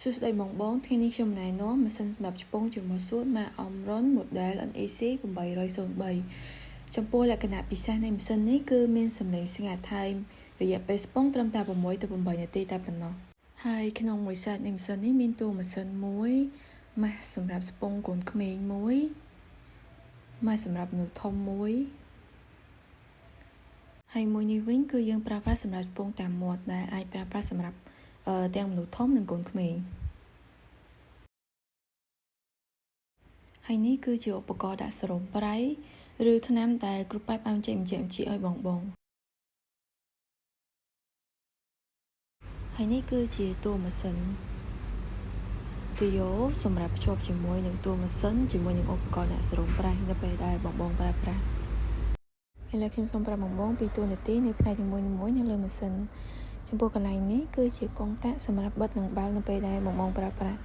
សួស្តីបងបងថ្ងៃនេះខ្ញុំណែនាំម៉ាស៊ីនសម្រាប់ឆ្ពង់ច្រមុះសួតម៉ាក Omron Model NEC 803ចំពោះលក្ខណៈពិសេសនៃម៉ាស៊ីននេះគឺមានសំឡេងស្ងាត់ហើយរយៈពេលស្ពង់ត្រឹមតែ6ទៅ8នាទីតែប៉ុណ្ណោះហើយក្នុងមួយសេតនៃម៉ាស៊ីននេះមានតួម៉ាស៊ីនមួយម៉ាស់សម្រាប់ស្ពង់កូនក្មេងមួយម៉ាស់សម្រាប់មនុស្សធំមួយហើយមួយនេះវិញគឺយើងប្រើប្រាស់សម្រាប់ស្ពង់តាមមាត់ដែលអាចប្រើប្រាស់សម្រាប់ទាំងមនុស្សធំនិងកូនក្មេងហើយនេះគឺជាឧបករណ៍ដាក់សេរ៉ូមប្រៃឬថ្នាំដែលគ្រូពេទ្យបានចែកបញ្ជាក់ឲ្យបងបងហើយនេះគឺជាតួម៉ាស៊ីនទុយោសម្រាប់ភ្ជាប់ជាមួយនឹងតួម៉ាស៊ីនជាមួយនឹងឧបករណ៍ដាក់សេរ៉ូមប្រៃនៅពេលដែលបងបងប្រើប្រាស់ឥឡូវខ្ញុំសូមប្រាប់បងបងពីតួនាទីនៃផ្នែកនីមួយៗនៅលើម៉ាស៊ីនចំពោះកន្លែងនេះគឺជាកុងតាក់សម្រាប់បិទនិងបើកនៅពេលដែលបងបងប្រើប្រាស់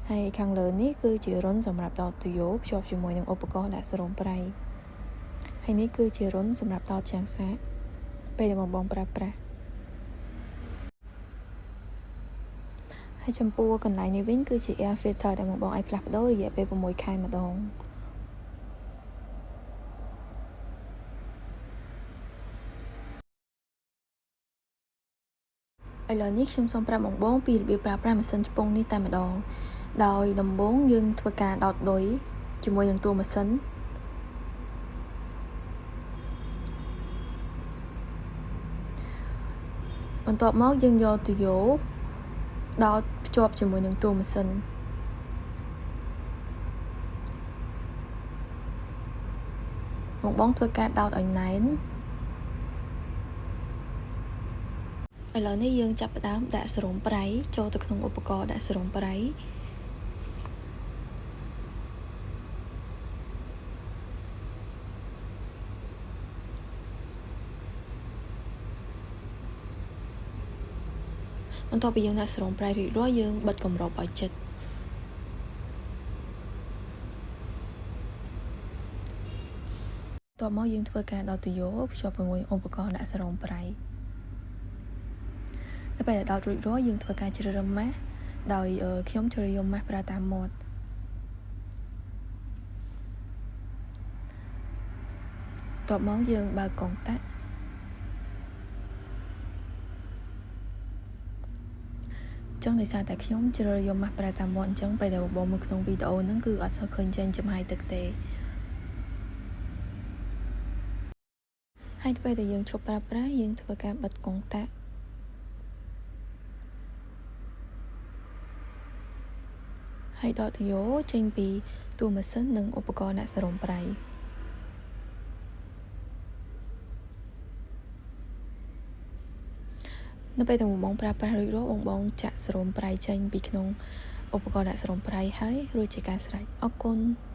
ហើយខាងលើនេះគឺជារន្ធសម្រាប់ដោតទុយោភ្ជាប់ជាមួយនឹងឧបករណ៍ដាក់សេរ៉ូមប្រៃហើយនេះគឺជារន្ធសម្រាប់ដោតចាំងសាកពេលដែលបងបងប្រើប្រាស់ហើយចំពោះកន្លែងនេះវិញគឺជា air filter ដែលបងបងអាចផ្លាស់ប្ដូររយៈពេល6ខែម្ដងឥឡូវនេះខ្ញុំសូមប្រាប់បងបងពីរបៀបប្រើប្រាស់ម៉ាស៊ីនឆ្ពង់នេះតែម្ដងដោយដំបូងយើងធ្វើការដោតឌុយជាមួយនឹងតួម៉ាស៊ីនបន្ទាប់មកយើងយកទុយោដោតភ្ជាប់ជាមួយនឹងតួម៉ាស៊ីនបងបងធ្វើការដោតឲ្យណែនឥឡូវនេះយើងចាប់ផ្ដើមដាក់សេរ៉ូមប្រៃចូលទៅក្នុងឧបករណ៍ដាក់សេរ៉ូមប្រៃបន្ទាប់ពីយើងដាក់សេរ៉ូមប្រៃរួចរាល់យើងបិទគម្របឲ្យជិតតមកយើងធ្វើការដោតទុយោភ្ជាប់ជាមួយឧបករណ៍ដាក់សេរ៉ូមប្រៃនៅពេលដែលដោតរួចរាល់យើងធ្វើការជ្រើសរើសម៉ាស់ដោយខ្ញុំជ្រើសយកម៉ាស់ប្រើតាមមាត់តបមកយើងបើកកុងតាក់ចឹងដោយសារតែខ្ញុំជ្រើសយកម៉ាស់ប្រើតាមមាត់អញ្ចឹងពេលដែលបងមើលក្នុងវីដេអូហ្នឹងគឺអត់សូវឃើញចេញចំហាយទឹកទេហើយពេលដែលយើងឈប់ប្រើប្រាស់យើងធ្វើការបិទកុងតាក់ហើយដកទុយោចេញពីតួម៉ាស៊ីននិងឧបករណ៍ដាក់សេរ៉ូមប្រៃនៅពេលដែលបងបងប្រើប្រាស់រួចរាល់បងបងចាក់សេរ៉ូមប្រៃចេញពីក្នុងឧបករណ៍ដាក់សេរ៉ូមប្រៃហើយរួចជាការស្រេចអរគុណ។